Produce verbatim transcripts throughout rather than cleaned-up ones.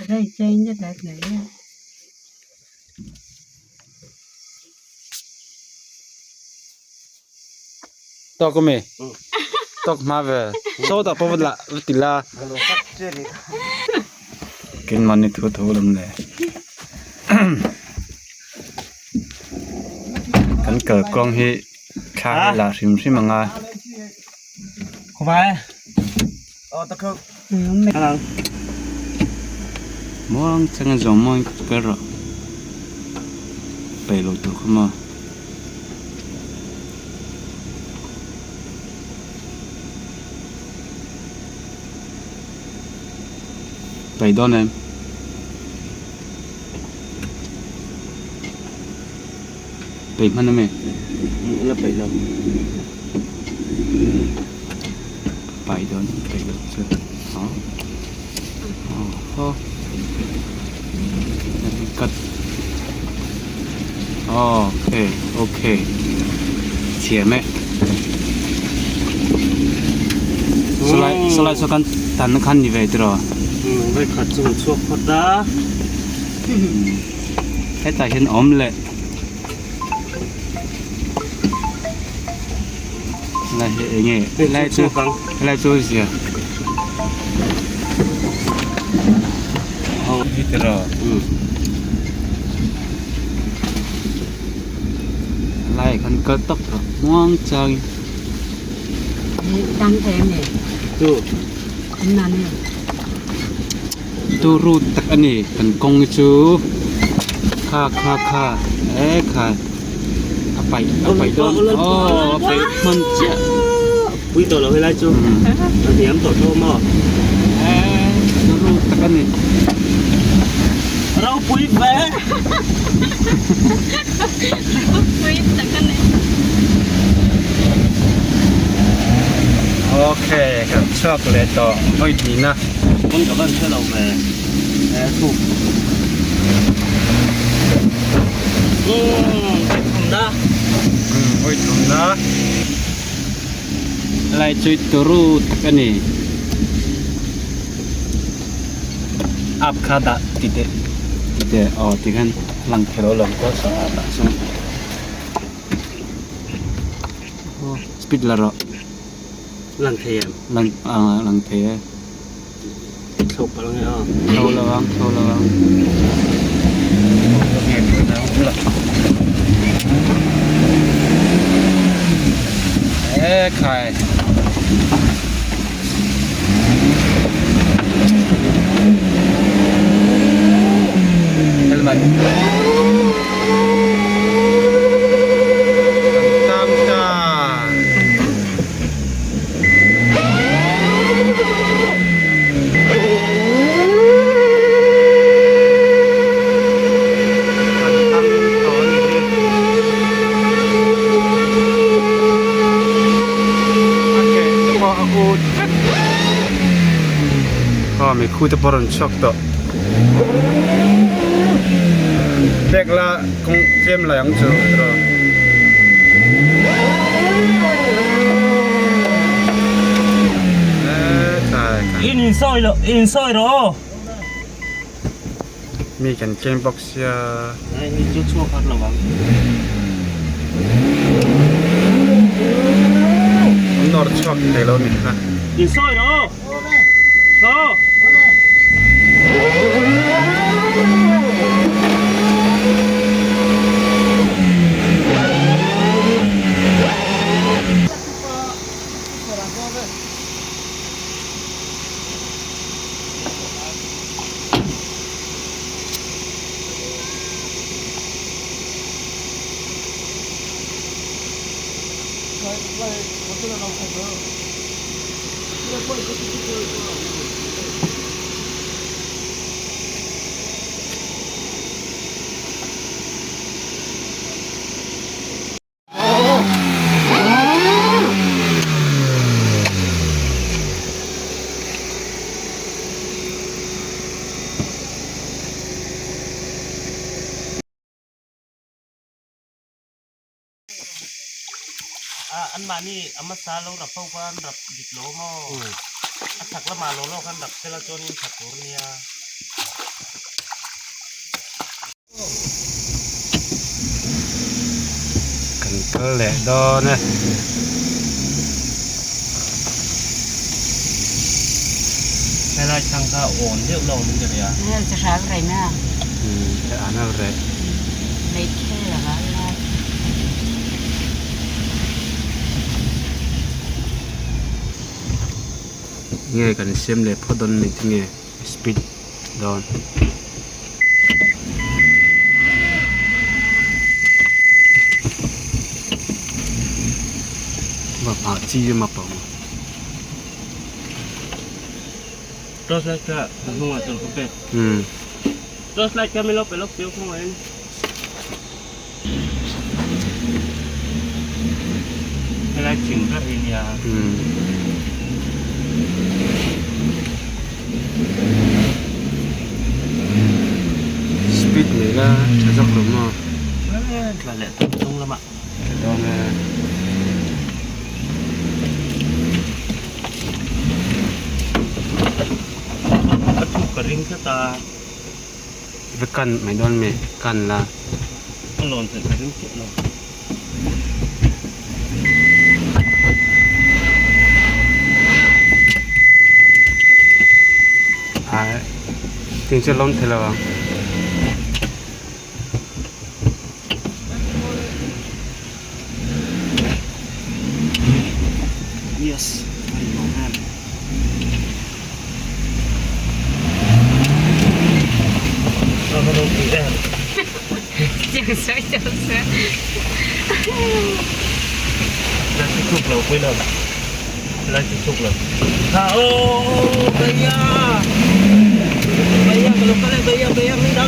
Thei chei na ta na ya. Tok me. Tok ma ve. So ta pa la ti la. Kin mani thu thu lam le. Kan kal kong hi thla hi la hrim hrim anga. Khawvai. Ơ, ta khâu. Hello. Muang chang a zong muang kal ro. Pai lo tu khawma. Pai dawn em. Pai hmanh a me. La pai lo. Pai dawn, pai dawn chu. Aw. Aw, aw. Cut. Ok, ok. Chia me. Salai, salai so kan tan kan ni ve tro. Hmm, ve khat chung chuak phot ta. Heta hin om le. Lai he enge. Lai chu. Lai chu sia. Hau hi tro. Hmm. Lai kan kal tok ro. Muang chang. Tang em e. Tu. An na ne. Tu ru tak a ni kan kong chu. Kha, kha, kha. E, kha. A pai, a pai dawn. Aw, a pai hmanh chia. Pui to lo hi lai chu. Hmm. A hiam to to mo. E, tu ru tak a ni. Ropui ve. Ropui tak a ni. Ok, kan chuak le to. Oi, di na. Kun ka ban sa lo me. Eh, thu. Hmm, oi thum na. Hmm, oi thum na. Lai chu tu ru tak a ni. Ap kha da ti te. Ti te, aw, ti khan lang thei lo lang ko sa ta so. Aw, speed la ro. Lang thei em? Lang, ah, lang thei e. Thlôh pa lang e, ah. Thlôh la vang, thlôh la vang. E khai. Helmet. Tam ta. Aw, mi khu te paron chok to. Tek la kong tlem la yang chu ro. Eh, kai, kai. In, in soi lo, in soi ro. Mi kan keng bawk sia. Ai, mi chu chhuak khat lo vang. Nor chhuak thei lo ni kha. In soi ro. Ro. A, anmahni a masa lo rap ho kha an rap dik lo maw. Hmm. A sak lama lo lo khan rap sela chuan in sak tur nia. Le dona. Helai chang ta on deuh lo ni ka ria. Nge cha hral rei ma. Hmm, ana rei. Lei khe la la la. Nge kan sem le pho don mi ti nge. Speed don. Ba pa chi ma pa ma. Torch light ka, ka hnung a tawh ka pe. Hmm. Torch light ka mi lo pe lo pe ko ngai. Helai ching ka ri nia. Hmm. Speed nei la, a zak lo ma. Eh, ka le tung lama. Ka dong eh. A thuk ka ring ka ta. Ve kan mai don me kan la. Alon se ka ring kit lo. Ai, ting se lon thei lo. Yes, I know him. Ang ano ang ang. Chang sai, chang sai. Nasa tuklo, kuya lang. Lai ti suk la. Ha, oh, baya. Baya, kalau kau baya, baya, minda.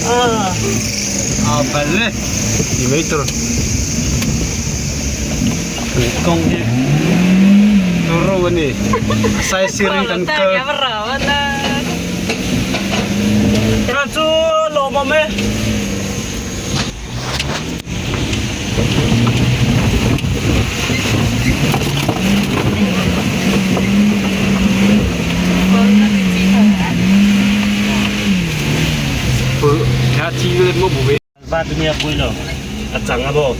Ah. Ah, bale. Di metro. Kong hi. Turo ni. Sai siring kan ka. Kan su lo ma me. Pu, kha thi ve mo bu ve. Ba tu nia pui lo. A chang a bo.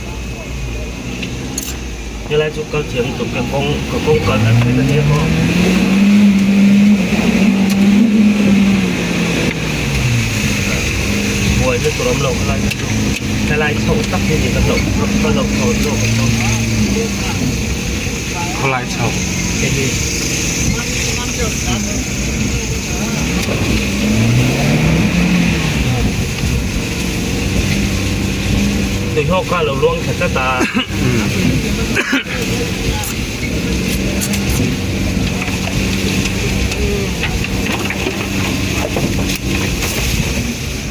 Nge lai chu kal thiam tuk ka kong, ka kong kal na thei na ni ko. Buai ni turam lo ka lai chu. Ka lai chho tak ni ka lo, ka lo chho lo ka lo. Ka lai chho. Ka ni. Tui hawk ka lo luang khat ta.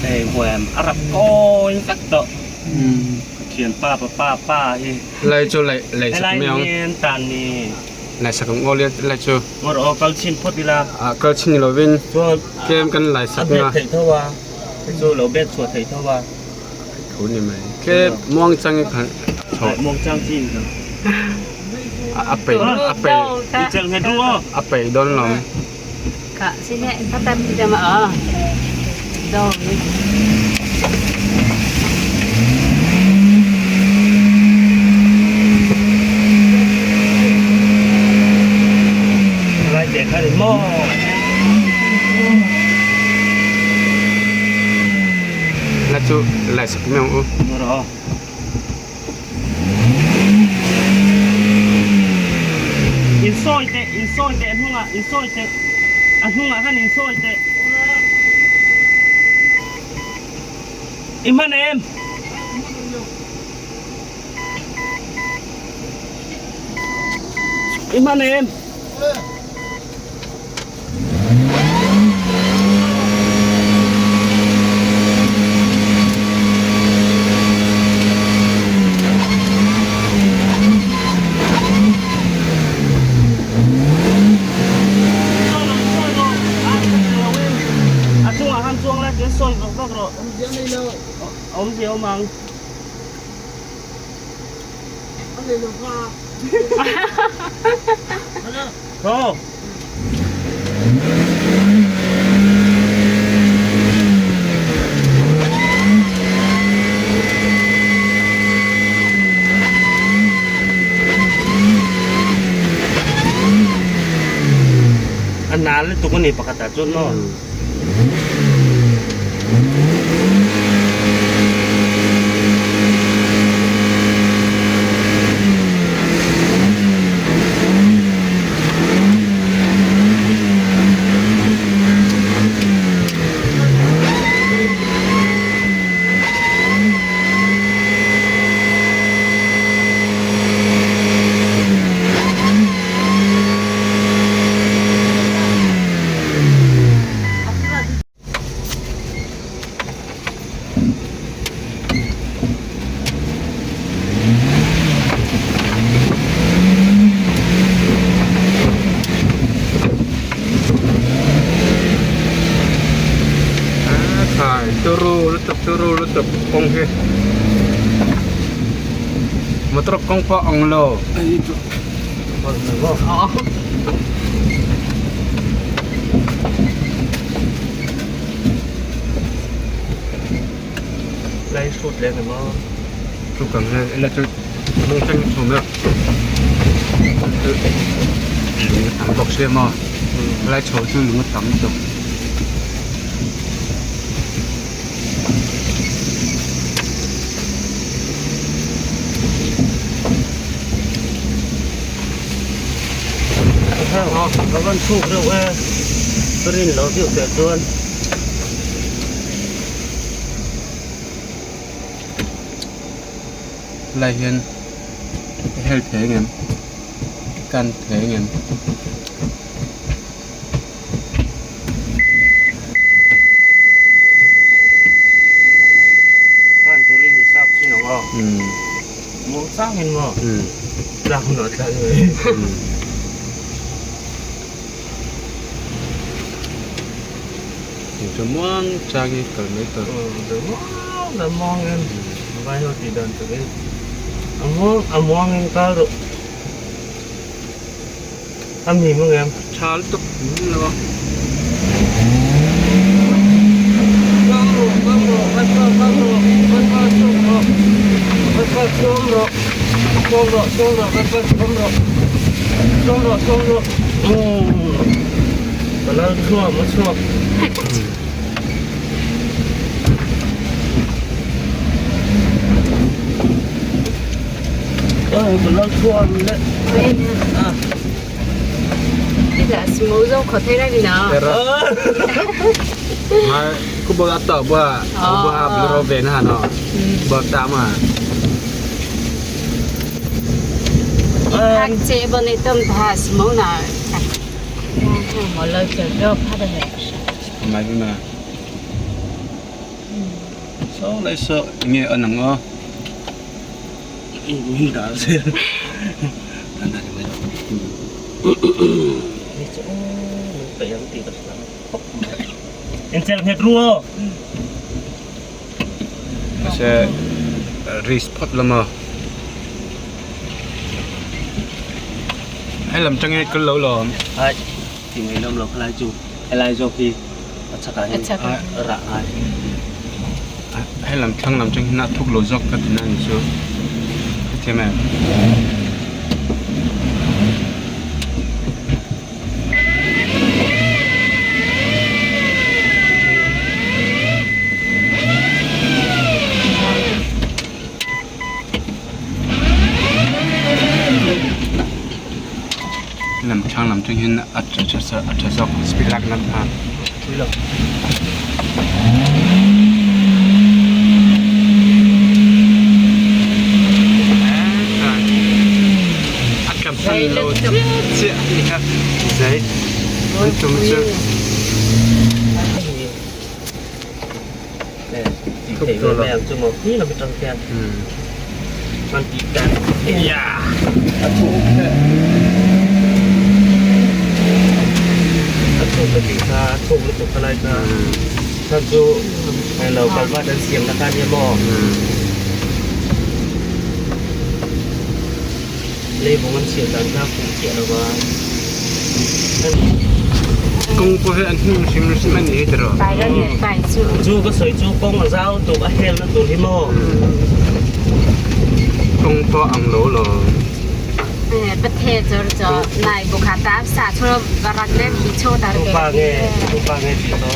Hei, huam a rap kawi tak tawh. Pathian pa, pa, pa, pa hi. Lai chu lai, lai sak mi ang. Lai sak ngol lai chu. Ngor o kal chin phot ila. A kal chin lo vin. Kem kan lai sak na. Thei tho wa. Chu lo bet chua thei tho wa. Thu ni mai. Ke muang chang khan. Muang chang chin khan. A, a pei, a pei. I chang he du o. A pei don lom. Ka si ne, ka tam ti ma a. Don. Lai te kha ni mo. Lai chu, lai sak mi ang u. Ro. Insawi te, insawi te, a hnungah, insawi te. A hnungah khan insawi te. I hman em? I hman em? A chungah han chuang lai, kei sawi vak vak rawh. Awmzia nei lo. Awmzia awm ang. Thaw. A na le tu ko ni pakata chun no. Hmm. A, thai, turu, lutup, turu, lutup, kong hi. Motor kong pa ang lo. Ai, tu. Lai sut le na ma. Tu kang le, le tu, lung chang chom le. Lung tam bok se ma. Hmm. Lai chom tu lung tam tu. Ka van thuk reuh e, ka rin lo diu pia tuan. Lai hian, hel thei ngem, kan thei ngem. Kan turin hisap sin ang ah. Hmm. Mong sang in mo. Hmm. Lang no tlang. Hmm. Tingcha muang chang i kal mai ta. Hmm, da muang, da muang in. Hmm. Vai ho ti dan tu in. Amuang, amuang in kal ro. Ami mong em. Chal tuk. Hmm, lo. Bang ro, bang ro, bang ro, bang ro, bang ro, bang ro, bang ro, bang ro, bang ro, bang ro, bang ro. Oh. Bala tua ma tua. Ơ, bala tua le. Ah. Ti la smozo ko thei ra ni na. Tera. Ah. Mai, ko bol ata ba. Oh. Ba bol ro ve na no. Hmm. Bol ta ma. Hak che bol ni tum ta smo na. Mo lo che do pha da he. Mai na. So, lai so, nge anang o. Min dal se. Kan dal mai. Ni chu, oh, ka yang ti ka sa. En chel het ruo. Mase, eh, ris phot lama. Hei lam chang e kul lo lo. Hai. Ti ngei lawm lo khalai chu. Khalai zawk hi a chhak a hin. A chhak a. A rah ngai. Hei lam thlang lam chang hin a thuk lo zawk ka ti na ni chu. Ka ti mai. Lam chang lam chang hin a ṭha ṭha sa, a ṭha zawk speed lak na pha. A ṭha pha lo. Zai. Zai. Tum tum. Thei lo. Mei ang chu maw, hi lo mi tang kha. Hmm. Man ti ta. Ya. A thuk kha. A thuk kha ti kha, a thuk lo tu kha lai kha. Hmm. Kha chu, hei lo, kal va dan siam na kha ni maw. Hmm. Leivung an siam dan kha kung siam lo va. Kawng pawh hi an hnim hrim hrim a ni hi tiraw. Pai lo ni, pai chu. Chu ka sawi chu kawng a zau tuk a helna tur hi maw. Kawng pawh ang lo lo. Eh, pathe chor cho, nai bu kha ta sa cho, barak le hi cho dar ke. Rupa nge, rupa nge ti to.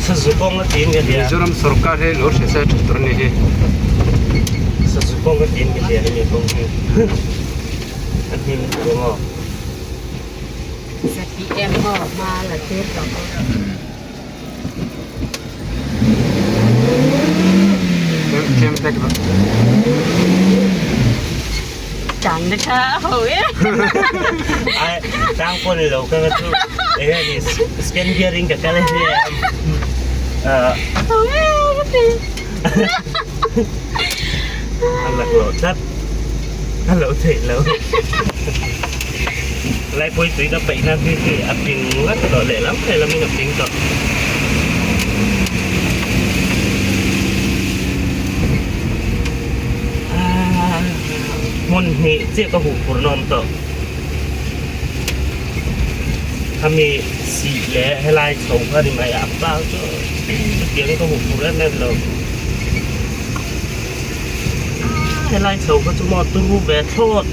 Sa zu kong ti nge dia. Mizoram sorkar he lo se sa tur ni he. Sa zu kong ti nge dia ni kong he. Ani mo. Sa P M mo, ma la te to. Kem, kem tek ro. Chang na ka ho e. Ai, chang pon lo ka tu. Eh, ni scan bearing ka kale he. Ah. Ho e, te. Alak lo, dat. Alo thei lo. Lai poi tui ka pai na ti ti a ping ngat lo le lam thei lam in a ping to. Ah, mun hi che ka hu pur non to. Kami si le helai chho kha ni mai a pa chu. Tiang ka hu pur nem lo. Helai chho kha chu mo tu ru be thot.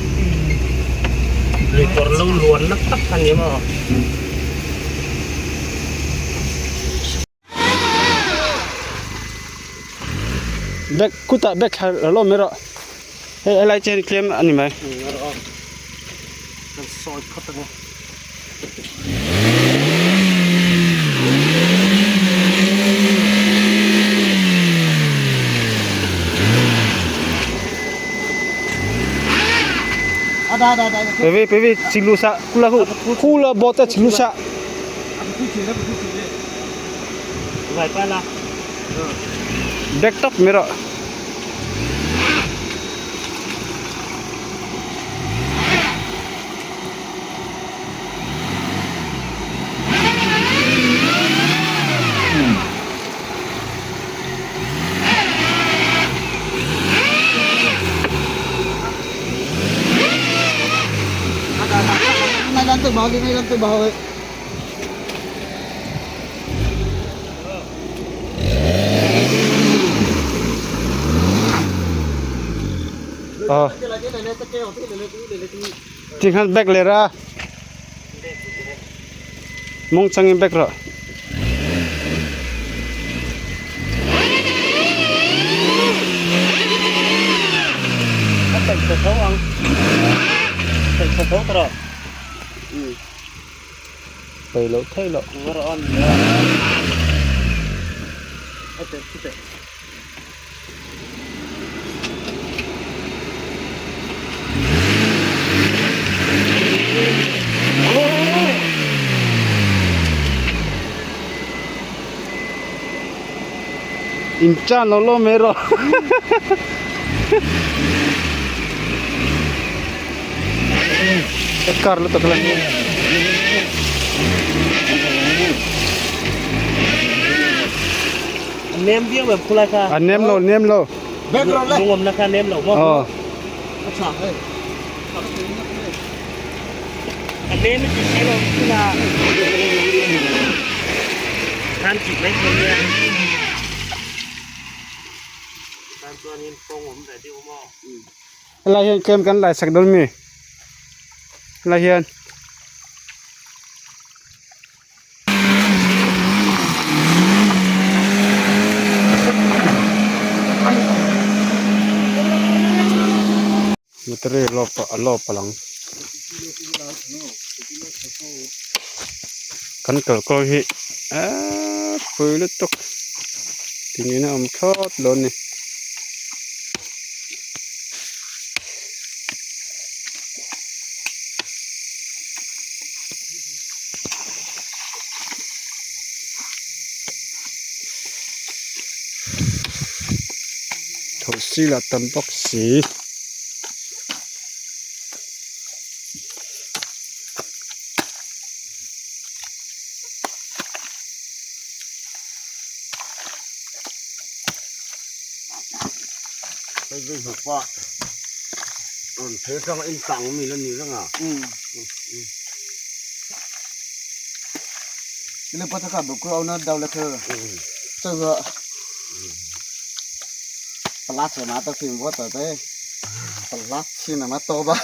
Lui kor lo luan nak tak kha ni mo. Bek kuta bek kha lo me ro. He, helai chen klem ani mai. Kan soi khat ni. Ada, ada, ada. Pevi, pevi, chilu sa, kula hu, kula bota chilu sa. Vai pa la. Back top mero. Nai lan tu bau, nai lan tu bau. Ah. Ti khan back le ra. Mong chang in back ra. Pai sa tho ang. Pai sa tho tro. Pai lo thei lo. Ngar on. Ate, ate. Incha no lo mero. Kar lo takla. Nem biang bang kulai ka. Ah, nem lo, nem lo. Background le. Mungom na ka nem lo mo. Oh. Acha, hey. A nem ti si lo kula. Kan ti mai ko ya. Kan tuan in pong om da di mo. Lai hian kem kan lai sak don mi. Lai hian. Battery lo pa, lo pa lang. Kan kal ko hi. Ah, pui lutuk. Tin ina om thot lo ni. Thosila tambak si. Hei, hei, hei, pa. An, thei sang in tang mi la ni la nga. Mm. Mm, mm. Ile pa ta ka bu kro na dau la thơ. Mm. Chau ga. Mm. Pala chau na ta sim bo ta te. Pala chi na ma to ba.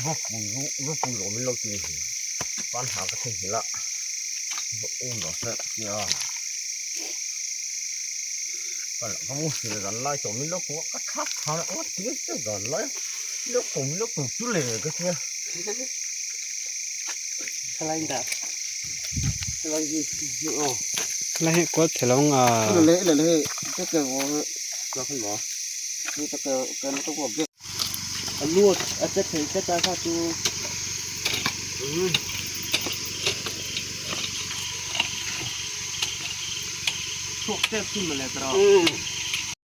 Vapu, vapu ro mi lo ti hi. Pan ha ka thei hi la. Vapu lo se ti a. Ka la ka mu si la zan lai to mi lo ko ka tha tha la o ti se zan lai. Lo ko mi lo ko tu le ka ti. Ka lai da. Ka lai ji ji o. Lai he ko thelong a. Le le le. Ke ke wo. Ka kan mo. Ni ta ke ke lo to ko ke. A lu a te thei te ta sa tu. Chok te tu me le tra.